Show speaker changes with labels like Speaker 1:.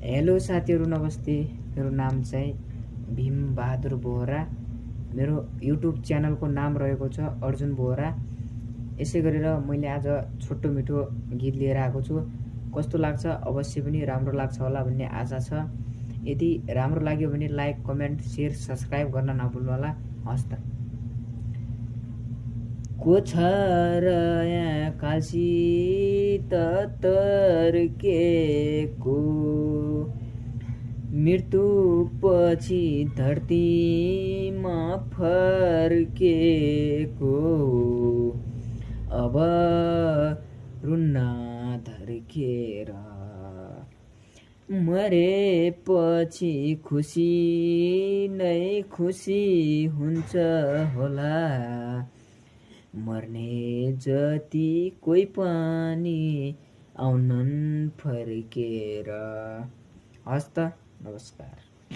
Speaker 1: Hello साथीहरू नमस्ते। मेरो नाम चाहिँ भीम बहादुर बोहरा। मेरो युट्युब च्यानलको नाम रहेको छ अर्जुन बोहरा। यसै गरेर मैले आज छोटो मिठो गीत लिएर आएको छु। कस्तो लाग्छ अवश्य पनि राम्रो लाग्छ होला भन्ने आशा छ। यदि राम्रो लाग्यो भने लाइक कमेन्ट शेयर सब्सक्राइब गर्न नभुल्नु होला। हस् त। को छ र यहाँ काशी त तर्केको, मृत्यु पछि धरतीमा फर्केको, अब रुन्न धर्केर मरेपछि खुसी नै खुसी हुन्छ होला, मर्ने जति कोही पनि आउनन् फर्केर। हस् त, नमस्कार।